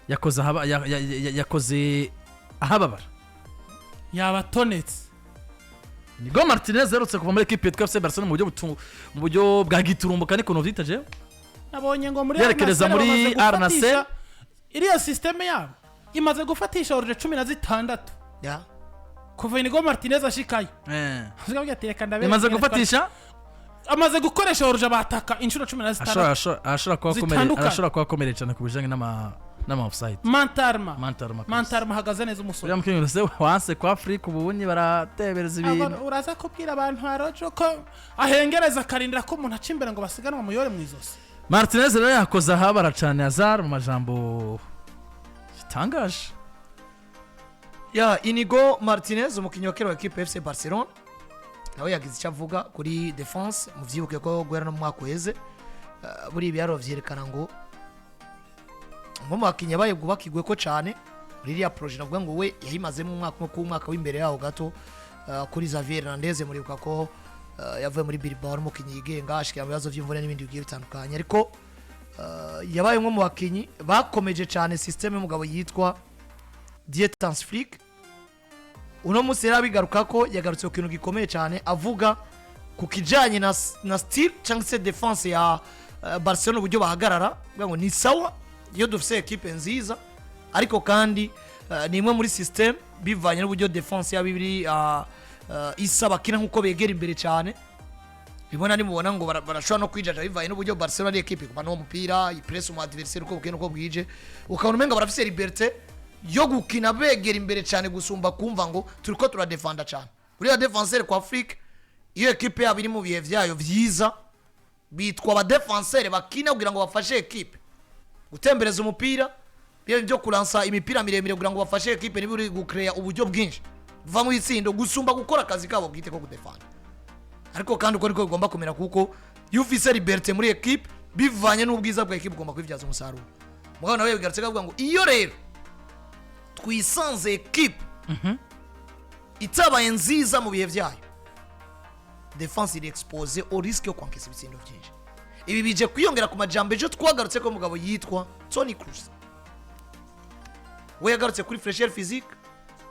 Yakoze ahaba yakoze ahababara. Yabatonetse. Inigo Martinez aherutse kuva muri ekipe yitwa FC Barcelona mu buryo bwa giturumbuka, niko novyita jewe. Nabonye ngo muri Yerekereza Al Nassr muri bamaze Al Nassr. gufatisha iriya système yabo, imaze gufatisha hors-jeu 16 kuva Inigo Martinez ashikayo. Usigaye ati reka ndabereka Imaze ingene gufatisha amaze gukoresha hors-jeu bataka inshuro cumi na zitandatu Ashobora kuba akomereye. Zitandukanye. Arashobora kuba akomereye cyane ku bijyanye n'ama offside. Mantarma. Mantarma. Mantarma ahagaze neza umusore. Uriya mukinnyi wese wanse kwa Afrika, ubunye baratebereza ibintu. Uraza kubwira abantu harojo ko ahengereza akarindira ko umuntu aca imbere ngo basiganwe muyore mu izosi. Martinez rero yakoze ahabara cyane Hazard mu majambo bitangaje. Ya, Inigo Martinez, umukinnyi wa kera wa ekipe FC Barcelona, nawe yagize icyo avuga kuri défense. Muvyibuke ko guhera no mu mwaka uheze, buri ibiharuro vyerekana ngo umwe mu bakinnyi yabaye bwubakigwe ko cyane muri iriya projet, navuga ngo we yayimazemo umwaka umwe, ku mwaka w'imbere yaho gato, kuri Xavier Hernandez. Muribuka ko yavuye muri Bilbao ari umukinnyi yigenga, ashikira mu bibazo vy'imvune n'ibindi bigiye bitandukanye, ariko yabaye umwe mu bakinnyi bakomeje cyane système y'umugabo yitwa Dieter Hans Flick. Uno munsi rero abigaruka ko yagarutse ku kintu gikomeye cyane, avuga ku kijyanye na style cyangwa se défense ya Barcelona, uburyo bahagarara. Avuga ngo ni sawa iyo dufise ekipe nziza, ariko kandi ni imwe muri système, bivanye n'uburyo défense yabo iri, isa bakina nk'uko begera imbere cyane. Rimwe na rimwe ubona ngo barashobora no kwijaja, bivanye n'uburyo Barcelona ari ekipe igumana uwo mupira, ipresse umu adversaire uko bukeye n'uko bwije, ukabona umenga barafise liberté yo gukina begera imbere cyane gusumba kumva ngo turiko turadefanda cyane. Uriya défenseur kwa Flick, iyo ekipe yabo iri mu bihe vyayo vyiza, bitwa abadefenseur bakina kugira ngo bafashe ekipe gutembereza umupira, byo byo kuransa imipira miremire kugira ngo bafashe ekipe niba uri gucreya uburyo bwinshi buva mu itsindo, gusumba gukora akazi kabo bwite ko kudefanda. Ariko kandi uko niko bigomba kumera, kuko iyo ufise liberté muri ekipe bivanye n'ubwiza bwa ekipe, ugomba kwibyaza umusaruro. Mugabo nawe bigarutse kavuga ngo iyo rero twisanze ekipe itabaye nziza mu bihe byayo, défense iri exposée au risque yo kwankesa ibitsindo byinshi. Ibi bije kwiyongera ku majambo ejo twagarutse ko umugabo yitwa Toni Kroos we yagarutse kuri fraîcheur physique,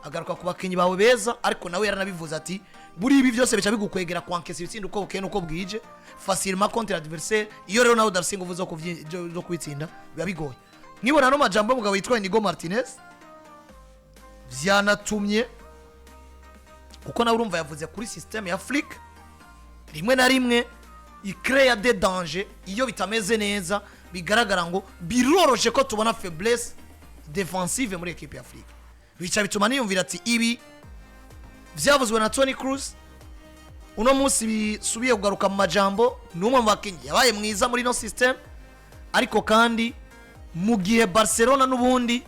agaruka ku bakinnyi bawe beza, ariko nawe yaranabivuze ati buri ibi byose bica bigukwegera kwankesa ibitsindo uko bukeye n'uko bwije, facilement contre adversaire. Iyo rero nawe udafise ingufu zo kubitsinda, biba bigoye. Nkibona no majambo y'umugabo yitwa Inigo Martinez, byanatumye, kuko nawe urumva yavuze kuri système ya Flick, rimwe na rimwe icreya des dangers. Iyo bitameze neza, bigaragara ngo biroroshe ko tubona faiblesse défensive muri ekipe ya Flick. Bica bituma niyumvira ati ibi byavuzwe na Toni Kroos uno munsi bisubiye kugaruka mu majambo. Ni umwe mu bakinnyi yabaye mwiza muri ino système, ariko kandi mu gihe Barcelona n'ubundi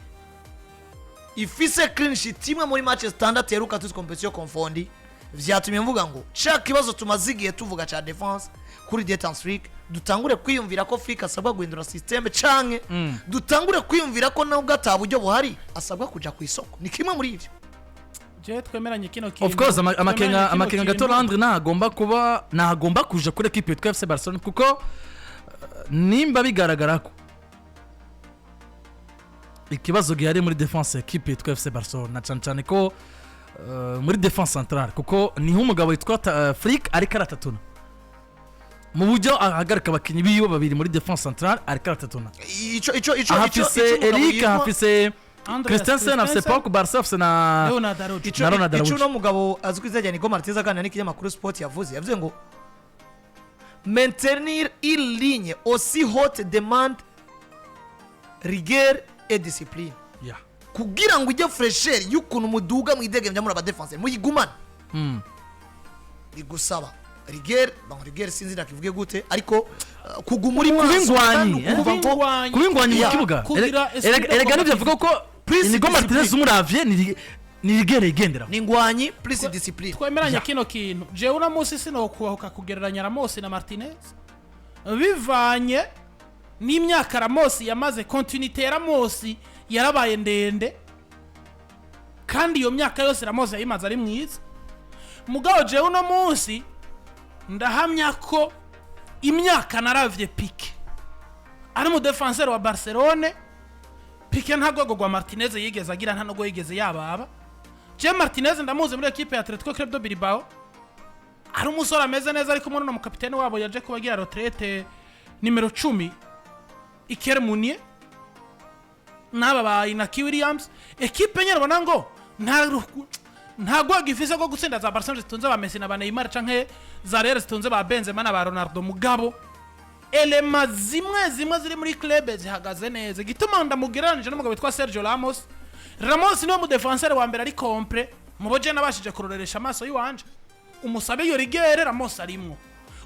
ifise clean sheet imwe muri match zitandatu heruka, toutes compétitions confondues, vyatumye mvuga ngo ca kibazo tumaze igihe tuvuga ca défense kuri Dieter Flick, dutangure kwiyumvira ko Flick asabwa guhindura système, canke dutangure kwiyumvira ko nubwo ata buryo buhari asabwa kuja ku isoko. Ni kimwe muri ivyo. Je twemeranye kino kintu. Of course, amakenga Twemeranye kino amakenga gato kintu. Landry ntagomba kuba, ntagomba kuja kuri ekipe yitwa FC Barcelona, kuko nimba bigaragara ko ikibazo gihari muri défense ekipe yitwa FC Barcelona, cyane cyane ko muri défense centrale, kuko niho umugabo witwa Flick ariko aratatuna mu buryo ahagarika abakinnyi biwe babiri muri défense centrale, ariko aratatuna. Ico Ahafise ico umugabo Eric, ahafise Andreas Christensen, afise Christensen, Pau Cubarsi, afise na Leonard Araujo. Ico na Ronald ico Araujo. uno mugabo azwi ku izina rya Inigo Martinez aganira n'ikinyamakuru Sport yavuze ngo maintenir une ligne aussi haute demande rigueur et discipline. Kugira ngo ujye fraîcheur y'ukuntu muduga mwidegembya muri abadefenseur muyigumane, bigusaba rigueur. Bon, rigueur sinzi nakivuge gute, ariko kuguma uri Kuba maso ingwanyi, kandi eh? ukumva ngo Kuba ingwanyi. Kuba ingwanyi mu kibuga. Kugira esprit de Erega nibyo avuga ko Plus Inigo Martinez discipline. umuravye ni rigueur igenderaho. Ni ingwanyi plus discipline. Twemeranye kino kintu. Jewe uno munsi sinokubahuka kugereranya Ramos na Martinez, bivanye n'imyaka Ramos yamaze. Continuité ya Ramos yarabaye ndende, kandi iyo myaka yose Ramos yayimaze ari mwiza. Mugabo jewe uno munsi ndahamya ko imyaka naravye Pique ari umudefenseur wa Barcelone. Pique nta rwego rwa Martinez yigeze agira, nta nubwo yigeze yababa. Je Martinez ndamuzi muri ekipe ya Atletico Club de Bilbao, ari umusore ameze neza, ariko muri uno mukapitene wabo yaje kuba agira retraite, nimero 10 Iker Munier, n'aba ba Inaki Williams. Ekipe nyine ubona ngo nta rwego ifise rwo gutsinda za Barcelona zitunze ba Messi na ba Neymar, canke za Real zitunze ba Benzema na ba Ronaldo. Mugabo éléments zimwe zimwe ziri muri club zihagaze neza. Igituma ndamugereranije n'umugabo witwa Sergio Ramos, Ramos niwe mudefenseur wa mbere ari complet mubo je nabashije kuroreresha amaso y'iwanje. Umusabe iyo rigueur, Ramos arimwo.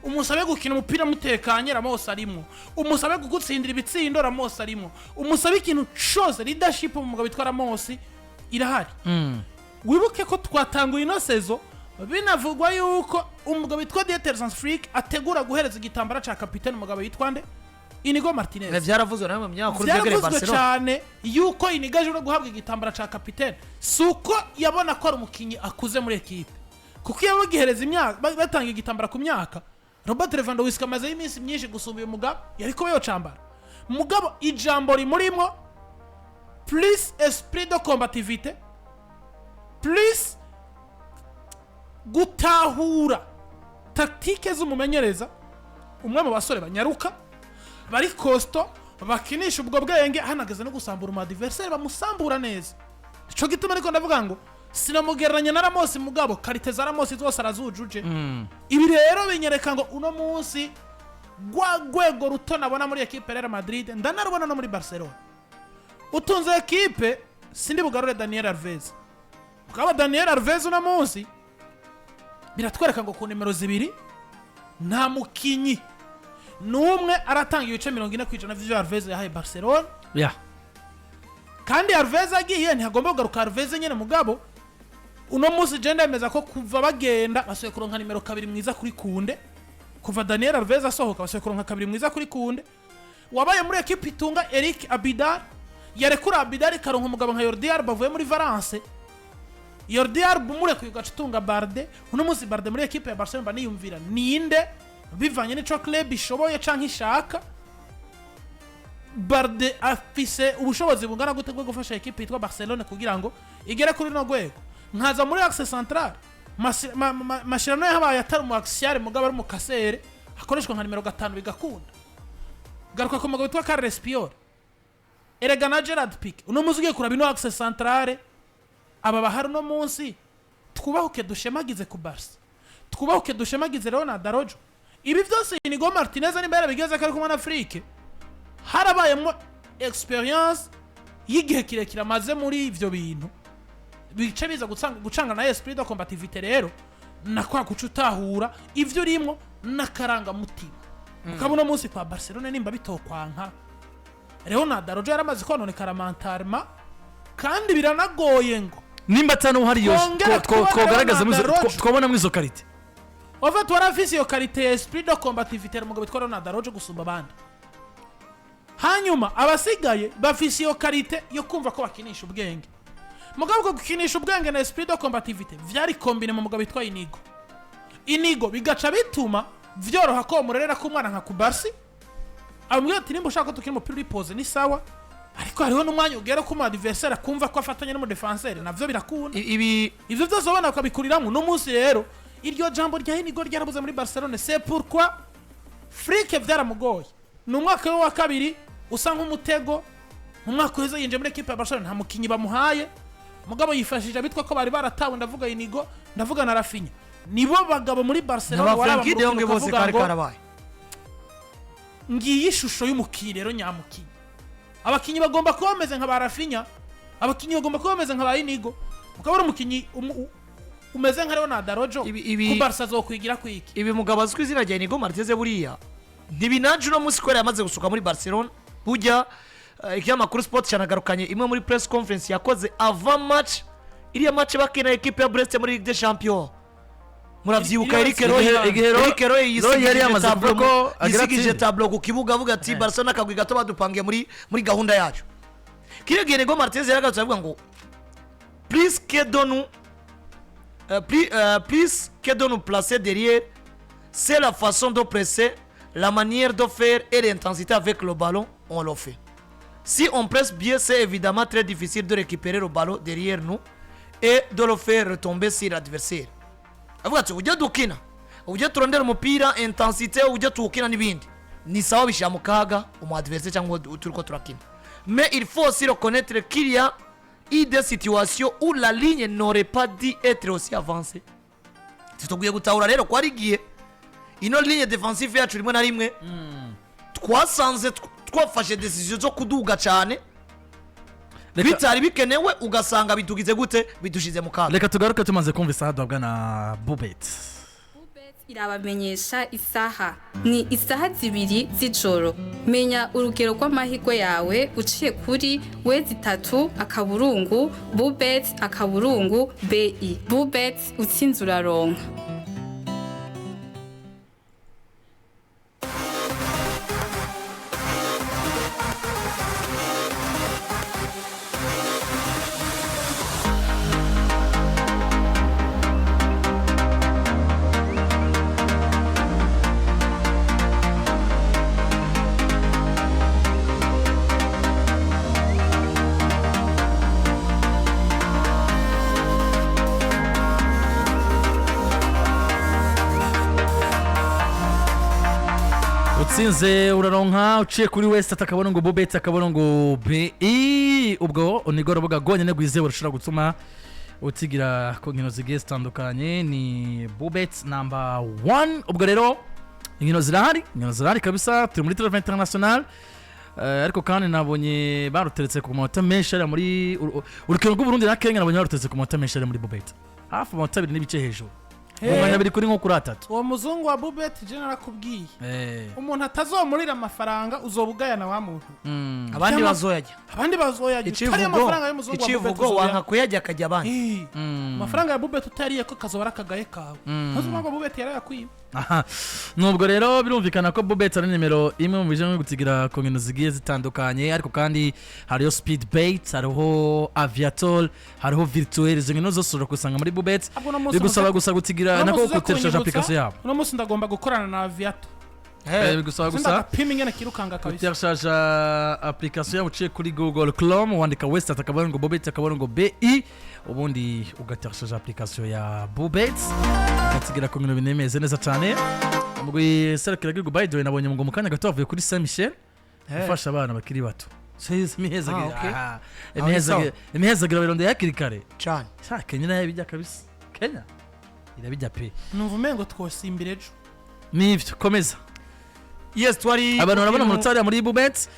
Umusabe gukina umupira mutekanye, Ramos arimwo. Umusabe kugutsindira ibitsindo, Ramos arimwo. Umusabe ikintu cose, leadership mu mugabo witwa Ramos irahari. Wibuke ko twatanguye ino saison binavugwa yuko umugabo witwa Dieter Flick ategura guhereza igitambara ca kapitene umugabo witwa nde? Inigo Martinez. Byaravuzwe namwe mu binyamakuru byegereye Byaravuzwe Barcelona. cyane yuko Inigo aje no guhabwa igitambara ca kapitene. Si uko yabona ko ari umukinnyi akuze muri ekipe, kuko iyo bagihereza imyaka, batanga igitambara ku myaka, Robert Lewandowski amazeho iminsi myinshi gusumba uyu mugabo, yari kuba yocambara. Mugabo ijambo rimurimo, plus esprit de combativité, plus gutahura tactique z'umumenyereza, umwe mu basore banyaruka, bari costaud, bakinisha ubwo bwenge, hanageze no gusambura umu adversaire bamusambura neza. Ico gituma ariko ndavuga ngo sinamugereranya na Ramos, mugabo qualité za Ramos zose arazujuje. Ibi rero binyereka ngo uno munsi rwa rwego ruto nabona muri ekipe Real Madrid ndanarubona no muri Barcelona. Utunze ekipe, sindi bugarure Daniel Alves. Mugabo Daniel Alves uno munsi biratwereka ngo ku nimero 2 nta mukinyi n'umwe aratanga ibice 40% vy'ivyo Alves yahaye Barcelona. Kandi Alves agiye ntihagomba kugaruka Alves nyene. Mugabo uno munsi je ndemeza ko kuva bagenda basubiye kuronka nimero 2 mwiza kuri Kounde. Kuva Daniel Alves asohoka, basubiye kuronka 2 mwiza kuri Kounde wabaye muri ekipe itunga Eric Abidal. Yarekura Abidal ikaronka umugabo nka Jordi Alba avuye muri Valence. Jordi Alba umurekuye ugaca utunga Balde. Uno munsi Balde muri ekipe ya Barcelona mba niyumvira ninde, bivanye n'ico club ishoboye canke ishaka. Balde afise ubushobozi bungana gute bwo gufasha ekipe yitwa Barcelone kugira ngo igere kuri runo rwego? Nkaza muri axe central, Mascherano yahabaye atari umu axial, mugabo ari umukasere akoreshwa nka nimero 5 bigakunda. Garuka ku mugabo witwa Carles Puyol, erega na Gerard Pique. Uno munsi ugiye kuraba ino axe centrale, aba bahari uno munsi, twubahuke dushemagize ku Barca, twubahuke dushemagize Leonard Araujo. Ibi byose Inigo Martinez nimba yarabigeze ko ari kumwe na Flick, harabayemo expérience y'igihe kirekire amaze muri ivyo bintu, bice biza gucanga na esprit de combativité. Rero na kwa kuca utahura ivyo urimwo n'akarangamutima. Ukaba uno munsi kwa Barcelona nimba bitokwanka, Leonard Araujo yaramaze kononekara mentalement, kandi biranagoye ngo nimba atari uhari yo Twongere kubona twogaragaza muri izo- Leonard Araujo. twabona muri izo qualité. En fait warafise iyo qualité ya esprit de combativité umugabo witwa Leonard Araujo gusumba abandi. Hanyuma abasigaye bafise iyo qualité yo kumva ko bakinisha ubwenge. Mugabo ubwo gukinisha ubwenge na esprit de combativité vyari combiné mu mugabo witwa Inigo. Inigo bigaca bituma vyoroha ko murerera ko umwana nka Cubarsi amubwira ati: "Nimba ushaka ko dukina umupira uri posé ni sawa, ariko hariho n'umwanya ugera ko umu adversaire akumva ko afatanya n'umudefenseur, navyo birakunda." Ibi Ivyo byose ubona bakabikuriramo. Uno munsi rero iryo jambo rya Inigo ryarabuze muri Barcelone. C'est pourquoi Flick vyaramugoye, ni umwaka we wa kabiri usa nk'umutego. Mu mwaka uheze yinjiye muri ekipe ya Barcelona nta mukinyi bamuhaye, mugabo yifashishije abitwa ko bari baratawe. Ndavuga Inigo, ndavuga na Raphinha, nibo bagabo muri Barcelona n'aba waraba Frenkie mu de Jong rukino bose ukavuga kari ngo karabaye. Ngiyi ishusho y'umukinyi rero nyamukinyi. Abakinyi bagomba kuba bameze nka ba Raphinha, abakinyi bagomba kuba bameze nka ba Inigo. Ukaba uri umukinyi umeze nka Leonard Araujo, ku Barca azokwigira kwiki? Ibi mugabo azwi izina rya Inigo Martinez buriya ntibinaje uno munsi kubera yamaze gusuka muri Barcelona. Burya ikinyamakuru Sport cyanagarukanye imwe muri press conference yakoze avant match, iriya match bakina ekipe ya Brest muri Ligue des Champions. Muravyibuka Eric Roy, Igihe Eric Roy Roy yari yisigije yamaze tableau kuvuga ko agira yisigije atsinde. tableau ku kibuga avuga ati: "Barcelona akagwi gato badupangiye muri gahunda yacu." Kiriya gihe Inigo Martinez yaragarutse avuga ngo plus que de nous placer derrière, c'est la façon de presser, la manière de faire et l'intensité avec le ballon, on le fait. Si on presse bien, c'est évidemment très difficile de récupérer le ballon derrière nous et de le faire retomber sur l'adversaire. Avuga ati uburyo dukina, uburyo turondera umupira, intensité, uburyo tuwukina n'ibindi ni sawa, bishyira mu kaga umu adversaire cyangwa uwo turiko turakina. Mais il faut aussi reconnaître qu'il y a eu des situations où la ligne n'aurait pas dû être aussi avancée. Tutubwiye gutahura rero ko hari igihe ino ligne défensive yacu rimwe na rimwe twasanze twafashe décision zo kuduga cyane bitari bikenewe, ugasanga bitugize gute, bidushize mu kaga. Reka tugaruke tumaze kumva isaha duhabwa na Bubet. Irabamenyesha isaha ni isaha 2 z'ijoro. Menya urugero rw'amahirwe yawe uciye kuri w, .bubet.bi. Bubet, utsinze uraronka. Utsinze uraronka uciye kuri w.bubet.bi. Ubwo nirwo rubuga rwonyine rwizewe rushobora gutuma utigira ku nkino zigiye zitandukanye, ni Bubet number one. Ubwo rero inkino zirahari, inkino zirahari kabisa, turi muri trêve international. Ariko kandi nabonye baruteretse ku manota menshi ariya muri urukino rw'Uburundi na Kenya, nabonye baruteretse ku manota menshi ariya muri Bubet, hafi amanota abiri n'ibice hejuru, mu mwanya abiri kuri nko kuri atatu. Uwo muzungu wa Bubet, je narakubwiye, umuntu atazomurira amafaranga uzoba ugayana wa muntu. Abandi bazoyajya. Abandi bazoyajya utariye amafaranga y'umuzungu wa Bubet. Icivugo wanka kuyajya akajya abandi. Eh, amafaranga ya Bubet utariye ko kazoba ari akagaye kawe, ntuzi ngo Bubet yarayakwiba. Aha, nubwo rero birumvikana ko Bubet ari nimero imwe mu bijyanye no gutigira ku nkino zigiye zitandukanye, ariko kandi hariho Speed Bet, hariho Aviator, hariho Virtuel. Izo nkino zose ushobora gusanga muri Bubet. Ahubwo uno munsi Bigusaba gusa gutigira uno nako munsi uze guteresha kunyibutsa, application yabo. Uno munsi ndagomba gukorana na Aviato. Bigusaba gusa Sindagapima ingene kirukanga kabisa. Gutereshaje application yabo uciye kuri Google Chrome, wandika w.bubet.bi, ubundi ugatereshaje application ya Bubet, ugatigira ku bintu binemeze neza cyane. Umugwi serukiragihugu, by the way, nabonye ngo mu kanya gato bavuye kuri Saint Michel gufasha abana bakiri bato. Ah, okay. Imihezagiro birondeye hakiri kare. Cyane. Sha, Kenya nayo ibijya kabisa, Kenya irabijya pe. Numva umengo twosimbira ejo. Nivyo, komeza. Yes, twari Abantu barabona amanota hariya muri Bubet,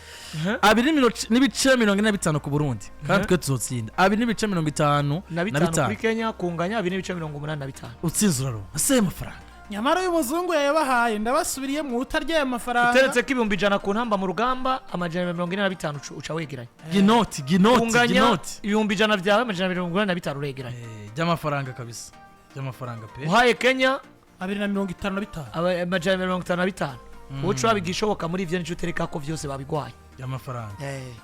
2.45 ku Burundi, kandi twe tuzotsinda 2.55 na bitanu kuri Kenya, kunganya 2.85. Utsinze uraronka ese ayo mafaranga. Nyamara uyu muzungu yayabahaye, ndabasubiriye mu utarya aya mafaranga. Uteretse ko 100,000 ku ntamba mu rugamba, 245 uca wegeranya. Ginoti, ginoti. Kunganya Ginoti. 100,000 byawe, 245 uregeranya. By'amafaranga kabisa, by'amafaranga pe. Uhaye Kenya 255. 255, uca wabiga ishoboka muri ivyo, nico utereka ko vyose babigwaye. By'amafaranga,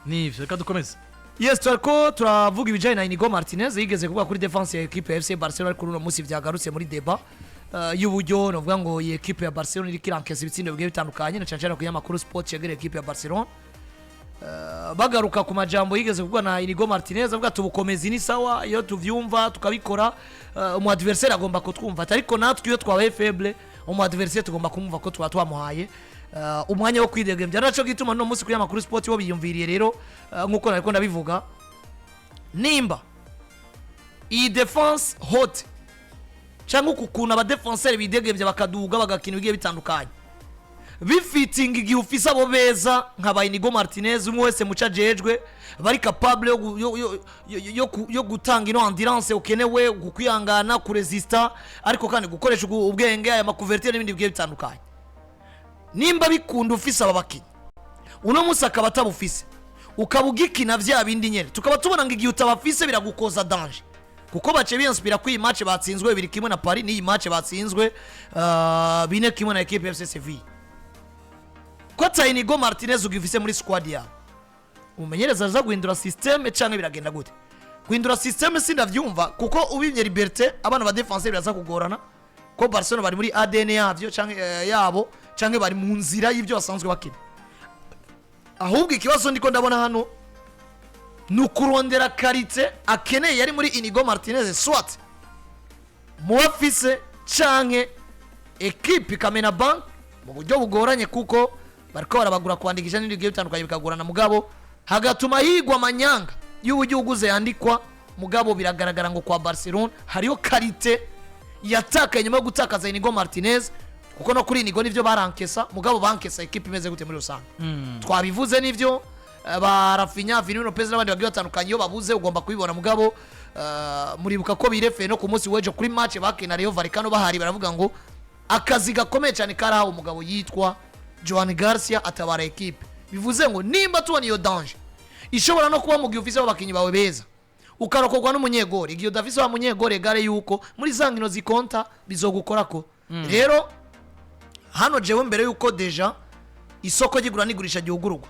nivyo, reka dukomeze. Yes, turako turavuga ibijyanye na Inigo Martinez yigeze kuvuga kuri défense ya équipe ya FC Barcelona, ariko uno munsi vyagarutse muri débat y'uburyo novuga ngo iyi équipe ya Barcelona iriko irankesa ibitsindo bigiye bitandukanye, na cyane cyane ku kinyamakuru Sport yegereye équipe ya Barcelona. Bagaruka ku majambo yigeze kuvuga na Inigo Martinez, avuga ati ubukomezi ni sawa iyo tuvyumva tukabikora, umu adversaire agomba kutwumva ati ariko natwe iyo twabaye faible, umu adversaire tugomba kumva ko tuba twamuhaye umwanya wo kwidegembya. Naco gituma no munsi kuri amakuru Sport bo biyumviriye rero, nkuko nariko ndabivuga, nimba iyi défense haute cyangwa uku kuntu abadefenseri bidegembya bakaduga bagakina ibigiye bitandukanye bifitinga igihe ufise abo beza nka ba Inigo Martinez, umwe wese muca ajejwe, bari capable yo, gu- yo, yo, yo, yo, yo gutanga ino endurance ukenewe, kwihangana, kuresista, ariko kandi gukoresha ubwenge, aya ma couverture n'ibindi bigiye bitandukanye. Nimba bikunda ufise aba bakinyi, uno munsi akaba atabufise, ukaba ugikina vya bindi nyene, tukaba tubona ngo igihe utabafise biragukoza danger, kuko bace biyanspira ko iyi match batsinzwe 2-1 na Paris, n'iyi match batsinzwe 4-1 na équipe FC Seville, ko ata Inigo Martinez ugifise muri squad yawe, umumenyereza aza guhindura système canke biragenda gute? Guhindura système sindavyumva, kuko ubimye liberté abana ba défenseur biraza kugorana, ko Barcelona bari muri ADN yavyo canke yabo, canke bari mu nzira y'ivyo basanzwe bakina. Ahubwo ikibazo ndiko ndabona hano ni ukurondera qualité akeneye yari muri Inigo Martinez, soit mu bafise canke ekipe ikamena bank mu buryo bugoranye, kuko bariko barabagura, kwandikisha n'ibindi bigiye bitandukanye bikagorana, mugabo hagatuma higwa amanyanga y'uburyo uguze yandikwa. Mugabo biragaragara ngo kwa Barcelona hariho qualité yatakaye nyuma yo gutakaza Inigo Martinez, kuko no kuri Inigo nivyo barankesa, mugabo bankesa ekipe imeze gute muri rusange? Twabivuze nivyo, ba Raphinha, Fermin Lopez n'abandi bagiye batandukanye, iyo babuze ugomba kubibona. Mugabo muribuka ko birefeye no ku munsi w'ejo kuri match bakina Rayo Vallecano bahari, baravuga ngo akazi gakomeye cyane karahawe umugabo yitwa Joan Garcia atabara ekipe. Bivuze ngo nimba tubona iyo danger ishobora no kuba mu gihe ufise abakinnyi bawe beza, ukarokorwa n'umunyegori, igihe udafise wa munyegori, egare yuko muri za nkino zikonta bizogukorako. Rero hano jewe mbere yuko déjà isoko ry'igura n'igurisha ryugururwa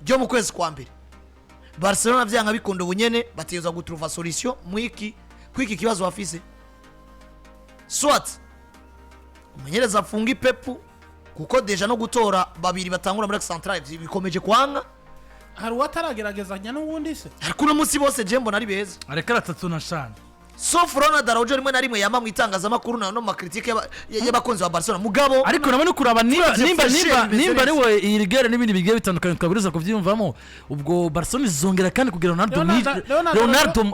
ryo mu kwezi kwa mbere, Barcelona byanga bikunda ubunyene bategerezwa guturuva solution mwiki kwiki kibazo bafise, soit umumenyereza afunga ipepu, kuko déjà no gutora babiri batangura muri centrale bikomeje kwanga. Hari uwatarageragezanya n'uwundi se? Ariko uno munsi bose je mbona ari beza. Areka aratatu na shani. Sauf Ronald Araujo, rimwe na rimwe yama mu itangazamakuru na no mu ma critiques y'abakunzi ba Barcelona, mugabo Ariko nabone kuraba nimba Turavye nimba fresh nimba bimeze nimba neza. niwe iyi rigere n'ibindi bigiye bitandukanye twaburiza kubyiyumvamo, ubwo Barcelona izongera kandi kugira Ronaldo mwiza,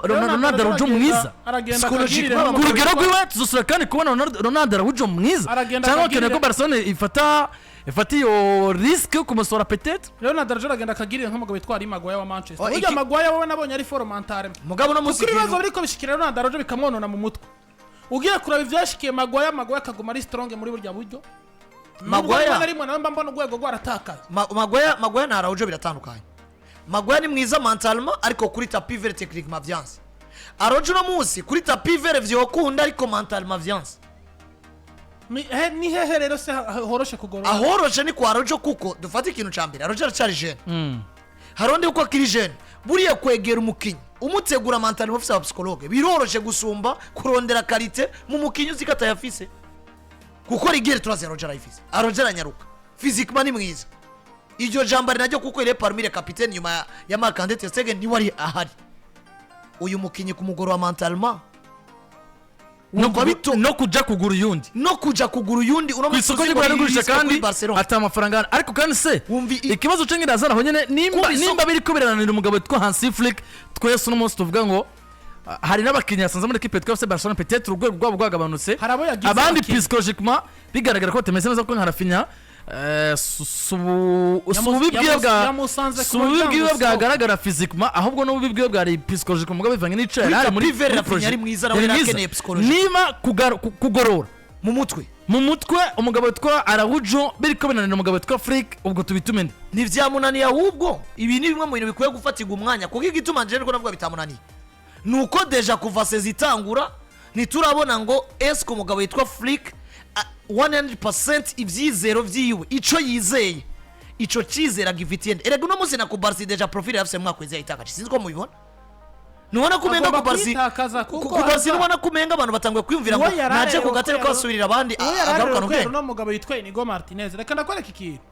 Ronaldo Araujo mwiza. Aragenda Psychologiquement, akagirira Ku rugero rwiwe tuzosura kandi kubona Ronaldo Araujo mwiza, Aragenda cyangwa bakeneye ko Barcelona ifata iyo risque yo kumusohora peut-être. Leonardo Araujo aragenda akagirira nk'umugabo witwa Maguire wa Manchester. Oh, Burya Maguire wowe nabonye ari fort mental. Mugabo no munsi Kuko ibibazo biriko bishikira Leonardo Araujo bikamwonona mu mutwe. Ugiye kuraba ivyashikiye Maguire, Maguire akaguma ari strong muri burya buryo. Nubwo rimwe na rimwe nawe mba mbona urwego rwaratakaye. Maguire na Araujo biratandukanye. Maguire ni mwiza mentalement, ariko kuri tapis vert techniquement vyanse. Araujo uno munsi kuri tapis vert vyokunda, ariko mentalement vyanse. Ni hehe rero se horoshe kugorora? Ahoroshe ni kwa Araujo, kuko dufate ikintu ca mbere, Araujo aracyari jeune. Hari undi uko akiri jeune, buriya kwegera umukinyi umutegura mentalement ufise aba psychologue biroroshe gusumba kurondera qualité mu mukinyi uzi ko atayafise, kuko rigueur turazi Araujo arayifise. Araujo aranyaruka, physiquement ni mwiza, iryo jambo ari naryo kuko il est parmi les capitaines nyuma ya Marc-André ter Stegen, niwe ari ahari. Uyu mukinyi kumugorora mentalement No wumva no kuja kugura uyundi. No kuja kugura uyundi uno Ku munsi isoko uzi ngo ry'igura ni n'igurisha risque kuri kandi Barcelona. ata amafaranga ahari. Ariko kandi se Wumva ikibazo cyo ngirazana aho nyene, nimba Kuba nimba biriko birananira umugabo witwa Hansi Flick, twese uno munsi tuvuga ngo hari n'abakinnyi yasanze muri équipe yitwa FC Barcelona, peut-être urwego rwabo rwagabanutse, Hari abo yagize abandi abakinnyi. psychologiquement bigaragara ko batameze neza, kuko nka Raphinha si ububi bwiwe bwa Yamusanze ku si ububi muryango bwiwe usohoka. bwagaragara physiquement, ahubwo n'ububi bwiwe bwari psychologiquement, mugabo bivanye n'ico yari Kuri ari muri tapis vert muri Raphinha projet. yari mwiza, nawe Yari yari mwiza. akeneye psychologie. Niba kugorora mu mutwe, mu mutwe umugabo witwa Araujo biriko binanira umugabo witwa Flick, ubwo tubitume nde? Ntivyamunaniye, ahubwo ibi ni bimwe mu bintu bikwiye gufatirwa umwanya, kuko igituma nje niko navuga bitamunaniye ni uko déjà kuva saison itangura ntiturabona ngo eske umugabo witwa Flick 100% ivyizero vyiwe, ico yizeye, ico cyizere agifitiye nde? Erega uno munsi na Cubarsi déjà profil yafise mu mwaka weze yayitakaje, sinzi ko mubibona. Ntubona ko umenga Agomba Cubarsi kuyitakaza kuko Cubarsi haza- ntubona ko umenga abantu batanguye kwiyumvira ngo Uwo yari naje ku arareba gatebe ko ko asubirira abandi, uwo yari agarukana arareba ubwenge. Uno mugabo yitwa Inigo Martinez, reka ndakwereka ikintu.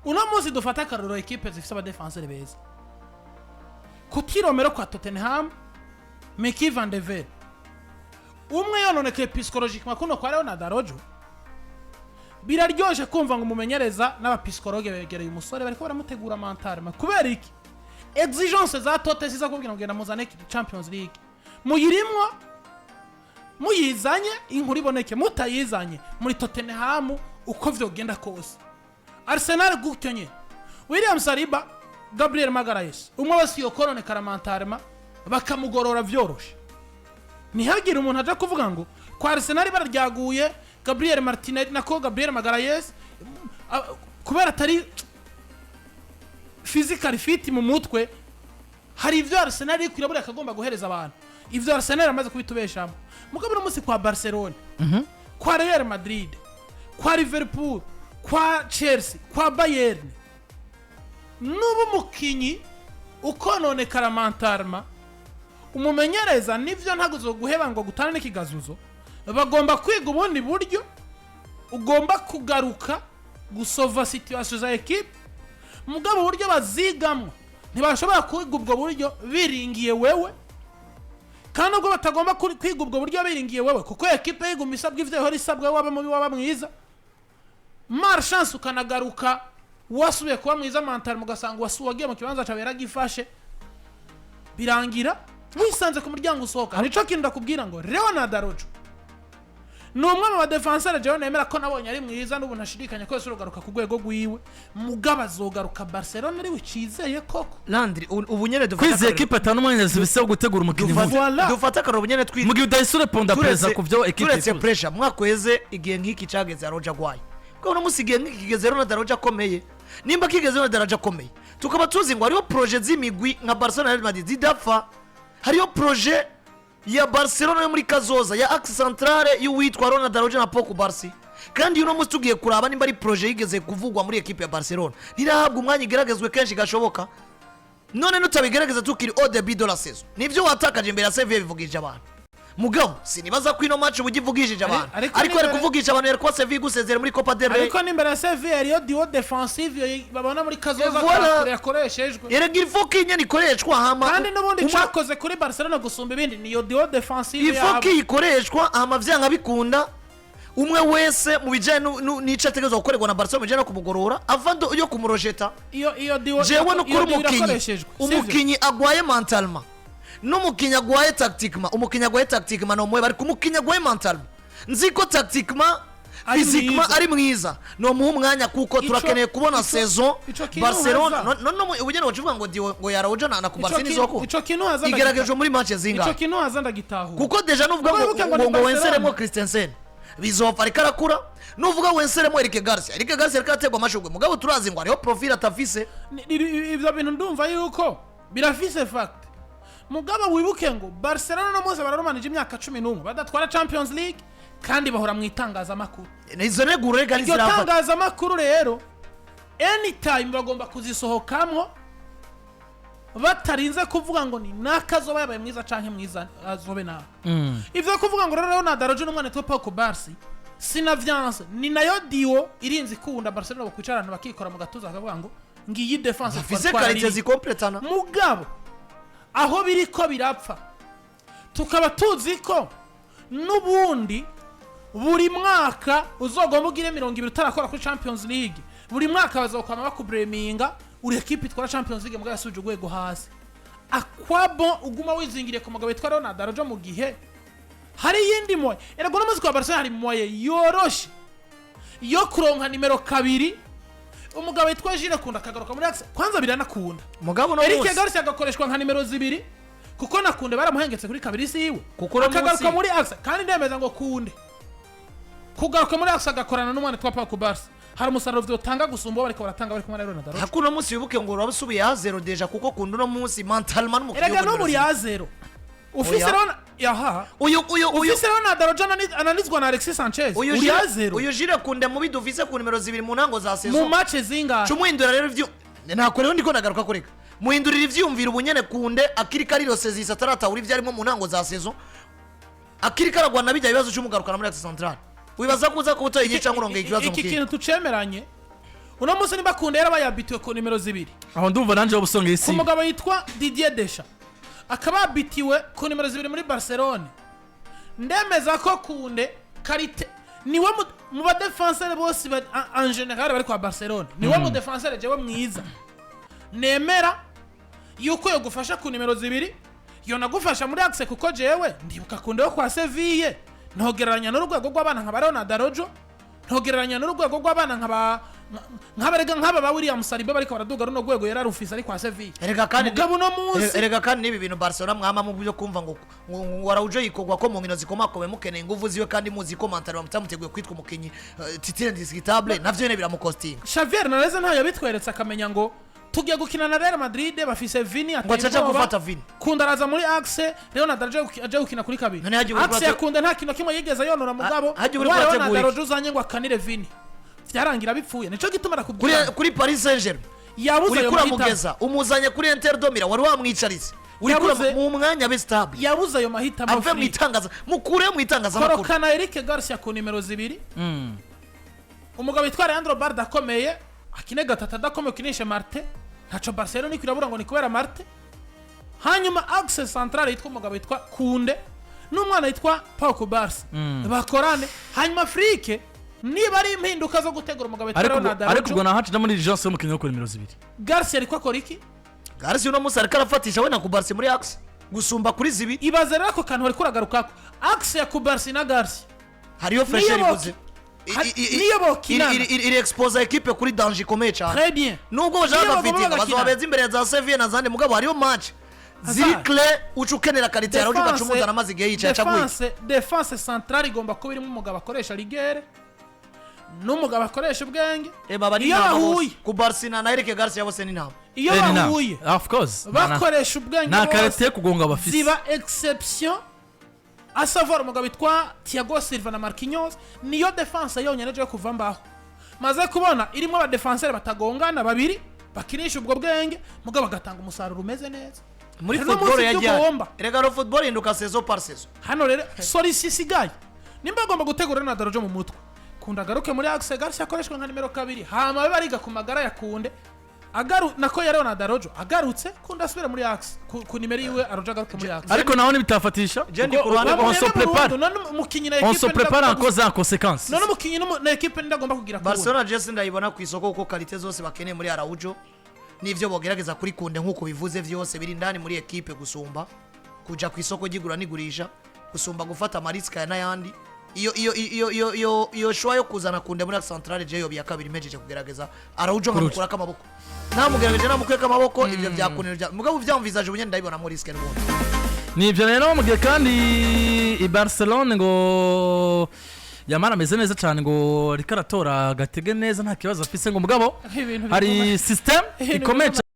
Uno munsi dufate akarorero ekipe zifise abadefenseri beza, kutiromero kwa Tottenham, Micky van de Ven, umwe yononekaye psychologiquement kuno kwa Leonard Araujo. Biraryoshe kumva ngo umumenyereza n'aba psychologue begereye umusore bariko baramutegura mentalement. Kubera iki? Exigence za Tote ziza kubwira ngo genda muzane Champions League, muyirimwo, muyizanye inkuru iboneke, mutayizanye muri Tottenham uko vyogenda kose. Arsenal gutyo nyene, William Saliba, Gabriel Magalhaes, umwe wese iyo kononekara mentalement bakamugorora vyoroshe. Ntihagire umuntu aja kuvuga ngo kwa Arsenal bararyaguye Gabriel Martinez, nako Gabriel Magalhaes, kubera atari physically fit mu mutwe. Hari ibyo Arsenal iri kwirabura akagomba guhereza abantu, ibyo Arsenal amaze kubitubeshamo. Mugabo uno munsi kwa Barcelona, kwa Real Madrid, kwa Liverpool, kwa Chelsea, kwa Bayern, nuba umukinyi ukononekara mentalement, umumenyereza nivyo ntabwo guheba ngo gutane n'ikigazuzo, bagomba kwiga ubundi buryo ugomba kugaruka gusova situation za ekipe. Mugabo uburyo bazigamwo, ntibashobora kwiga ubwo buryo biringiye wewe, kandi ubwo batagomba kwiga ubwo buryo biringiye wewe, kuko ekipe yiguma isabwa ivyo ihora isabwa, waba mubi waba mwiza, malchance ukanagaruka wasubiye kuba mwiza mental, mugasanga wagiye mu kibanza cyawe yaragifashe, birangira wisanze ku muryango usohoka. Hari ico kintu ndakubwira ngo Ronald Araujo ni umwe mu badefansere jewe nemera ko nabonye ari mwiza, n'ubu ntashidikanya ko yose urugaruka ku rwego rwiwe. Mugabo azogaruka Barcelona ari we cizeye koko? Landry, ubu nyene dufata Kwizeye akarorero- ekipe atanu umwanya zibise wo gutegura umukinnyi nk'uyu. Voilà. Dufata akarorero ubu nyene Mu gihe udahise ureponda perezida ku byo ekipe turetse yifuza. pressure. Mwaka uheze igihe nk'iki cageze Araujo agwaye, kuko uno munsi igihe nk'iki kigeze Ronald Araujo akomeye. Nimba kigeze Ronald Araujo akomeye, tukaba tuzi ngo hariho projet z'imigwi nka Barcelona na Real Madrid zidapfa, hariho projet ya Barcelona yo muri kazoza ya axe centrale y'uwitwa Ronald Araujo na Pau Cubarsi. Kandi uno munsi tugiye kuraba nimba ari projet yigeze kuvugwa muri ekipe ya Barcelona, ntirahabwa umwanya igeragezwe kenshi gashoboka. None nutabigerageza tukiri au début de la saison, nibyo watakaje imbere ya Sevilla bivugije abantu, mugabo sinibaza ko ino match uba ugivugishije abantu. Ariko Ariko yari kuvugisha abantu yari kuba Sevilla igusezera muri Copa del Rey. Ariko n'imbere ya Sevilla hariyo duo défensive yo babona muri kazoza Voilà. kakure yakoreshejwe. Erega il faut ko inyana ikoreshwa hama Kandi n'ubundi cakoze kuri Barcelona gusumba ibindi niyo duo défensive il faut yabo. ko ikoreshwa hama vyanga bikunda, umwe wese mu bijanye n'ico ategerezwa gukorerwa na Barcelona mu bijanye no kumugorora avant yo kumurojeta. Iyo duo Jewe iyo nukuri duo umukinyi irakoreshejwe, sivyo? Umukinyi agwaye mentalement n'umukinyi agwaye tactiquement, umukinyi agwaye tactiquement nomuwe, ariko umukinyi agwaye mentalement, nzi ko tactiquement, Ari physiquement mwiza. ari mwiza, nomuha umwanya, kuko turakeneye kubona saison Ico kintu Barcelona. haza. None ubugeni wacuvuga ngo duo ngo ya Araujo na Cubarsi nizoko Ico kintu haza igeragejwe muri match Ico zingahe? kintu haza ndagitahura. Kuko déjà nuvuga Kuko ngo wibuke ngo ngo ni ngo Barcelona. wenseremo Christensen, bizopfa ariko arakura. Nuvuga wenseremo Eric Garcia, Eric Garcia ariko araterwa amashurwe, mugabo turazi ngo hariho profil atafise. Ivyo bintu ndumva yuko birafise fact, mugabo wibuke ngo Barcelona no munsi bararumanije imyaka 11 badatwara Champions League, kandi bahora mu itangazamakuru. Izo neguro rega Iryo ntizirafata. tangazamakuru rero anytime bagomba kuzisohokamwo batarinze kuvuga ngo ni naka azoba yabaye mwiza canke mwiza azobe nabi. Ivyo kuvuga ngo rero Ronald Araujo n'umwana witwa Pau Cubarsi, sinavyanse, ni nayo duo irinze ikunda Barcelona, bakwicara abantu bakikora mu gatuza bakavuga ngo ngiyi défense Afise twari qualité twaraririye. zikompletana. Mugabo aho biri ko birapfa, tukaba tuzi ko n'ubundi buri mwaka uzogomba ugire 20 utarakora kuri Champions League, buri mwaka bazokwama bakubureminga uri ekipe itwara Champions League mugabo yasubije urwego hasi. Akwabo uguma wizingiriye ku mugabo witwa Ronald Araujo mu gihe hari iyindi moyen? Erega uno munsi kwa Barcelona hari moyen yoroshe yo kuronka nimero 2, umugabo witwa Jules Kounde akagaruka muri axe, kwanza biranakunda. Mugabo no Eric munsi Garcia agakoreshwa nka nimero 2, kuko na Kounde baramuhengetse kuri 2 siwe. Kuko uno Akagaruka munsi- muri axe, kandi ndemeza ngo Kounde kugaruka muri axe agakorana n'umwana witwa Pau Cubarsi hari umusaruro vyotanga gusumba uwo bariko baratanga bari kumwe na Ronald Araujo. Hakuno munsi wibuke ngo uraba usubiye a zéro déjà, kuko Kounde uno munsi mentalement n'umukinnyi Erega wo no muri muri Brazil. a zéro ufise Oya. Ronald yaha Uyu ufise Ronald Araujo ananizwa na Alexis Sanchez, uyu uri a Jules zéro. Uyu Jules Kounde mubi dufise ku nimero 2 mu ntango za Mu saison, match zingahe? cumuhindura rero ivyo ntako rero ndiko nagaruka kureka muhindurira ivyiyumviro ubunyene. Kounde akiri kariro sezisi ataratahura ivyo arimo mu ntango za saison, akiri karagwana bijya bibazo, cy'umugarukana muri axe central, wibaza ko uza kuba utoye igice cyangwa urongeye ikibazo mu Iki kindi? kintu tucemeranye uno munsi, niba Kounde yarabaye habitué ku nimero 2 Aho ndumva nanjye wabusongeye ku isi. mugabo yitwa Didier Deschamps, akaba habitué ku nimero 2 muri Barcelone, ndemeza ko Kounde qualité niwe mu badefensere bose en général bari kwa Barcelone, niwe mu défenseur jewe mwiza nemera yuko yogufasha ku nimero 2, yonagufasha muri axe, kuko jewe ndibuka Kounde wo kwa Seville, ntogereranya n'urwego rw'abana nka ba Ronald Araujo, ntogereranya n'urwego rw'abana nka ba nk'abarega nk'aba ba William Saliba bariko baraduga runo rwego yararufise ari kwa Seville. Erega kandi Mugabo uno munsi erega kandi n'ibi bintu Barcelona mwama mu byo kumva ngo Araujo yikogwa ko mu nkino zikomakomeye mukeneye inguvu ziwe, kandi muzi ko mental bamutamuteguye kwitwa umukinyi titulaire indiscutable, navyo nyene biramukostinga. Xavier Hernandez ntayo yabitweretse, akamenya ngo tugiye gukina na Real Madrid bafise Vini, Ngo ateye ataja ubwoba. gufata Vini. Kounde araza muri axe, Leonard aje gukina kuri 2. None hagiye uri Axe ya Kounde nta kintu kimwe yigeze yonora, mugabo Hagiye uri wa Leonard kurategura iki? Araujo uzanye ngo akanire Vini, vyarangira bipfuye. Nico gituma Kuri nakubwira kuri Paris Saint-Germain yabuze uri ayo mahitamo. kuramugeza umuzanye kuri Inter de Milan wari wamwicaritse, uri kura mu mwanya abe stable. Yabuze ayo mahitamo. Ave mu Free. itangaza, mukure mu itangazamakuru. Korokana Eric Garcia ku nimero 2, umugabo witwa Leandro Barda akomeye. Akine gatatu adakomeye, ukinishe Martin. Ntaco Barcelona niko irabura ngo ni kubera Martin. Hanyuma axe centrale yitwa umugabo witwa Kunde n'umwana witwa Pau Cubarsi bakorane. Hanyuma Flick, niba ari impinduka zo gutegura umugabo witwa Ariko Leonard ariko ubwo Araujo, nahaca muri urgence y'umukinnyi wo kuri nimero 2. Garcia ariko akora iki? Garcia uno munsi ariko arafatisha we na Cubarsi muri axe gusumba kuri 2. Ibaze rero ako kantu bari kuragarukako, axe ya Cubarsi na Garcia. Hariyo fraîcheur ibuze. Niyo bokinana. Iri exposa équipe kuri danger ikomeye cyane. Très bien. Nubwo bashaka Niyo bagomba bafitinga bagakina. bazoba beza imbere ya za Sevilla na zandi, mugabo hariyo match ziri Hazard. clé uca ukenera qualité yawe, ugaca umuzana amaze igihe yicaye aca agwita. Défense centrale igomba kuba irimo umugabo akoresha rigueur n'umugabo akoresha ubwenge. Eba bari Iyo intama bahuye, bose. Cubarsi na Eric Garcia bose ni intama. iyo Eh, ni na. bahuye, Of course. bakoresha ubwenge Nta bose, qualité yo kugonga bafise. ziba exception, à savoir umugabo witwa Thiago Silva na Marquinhos. Niyo défense yonyine yo kuva mbaho maze kubona irimo abadefenseur batagongana babiri, bakinisha ubwo bwenge, mugabo bagatanga umusaruro umeze neza. Muri Rero football munsi ibyo yajyanye ugomba. Erega no football ihinduka saison par saison. Hano rero solution isigaye, nimba agomba gutegura na Dorojo mu mutwe, Kunda agaruke muri axe, Garcia akoreshwa nka nimero 2, hama babe bariga ku magara ya Kunde agaru nako ya Leonard Araujo. Agarutse, Kunde asubire muri axe ku nimero yiwe, Araujo agaruke muri axe. Ariko naho ntibitafatisha Je ndi kuko ku ruhande on se prépare, None umukinyi na on se équipe prépare en cause et en conséquence. None umukinyi na équipe ndagomba kugira Kunde. Barcelona je ndayibona ku isoko, kuko qualité zose bakeneye muri Araujo n'ivyo bogerageza kuri Kunde nk'uko bivuze, vyose biri indani muri équipe, gusumba kuja ku isoko ry'igura n'igurisha, gusumba gufata ama risques aya n'ayandi. Iyo choix yo kuzana Kunde muri axe centrale, je yobi ya kabiri mpejeje kugerageza Araujo nkamukurako amaboko, namugerageje namukuyeko amaboko. Ivyo vyakunira vya mugabo vyamvisaje ubunyene ndabibona muri risque n'ubundi. Ni ibyo rero. Mu gihe kandi i Barcelone ngo Yamara ameze neza cyane, ngo ariko aratora agatege neza, nta kibazo afise, ngo mugabo Ibintu hari system ibintu ikomeye. biguma.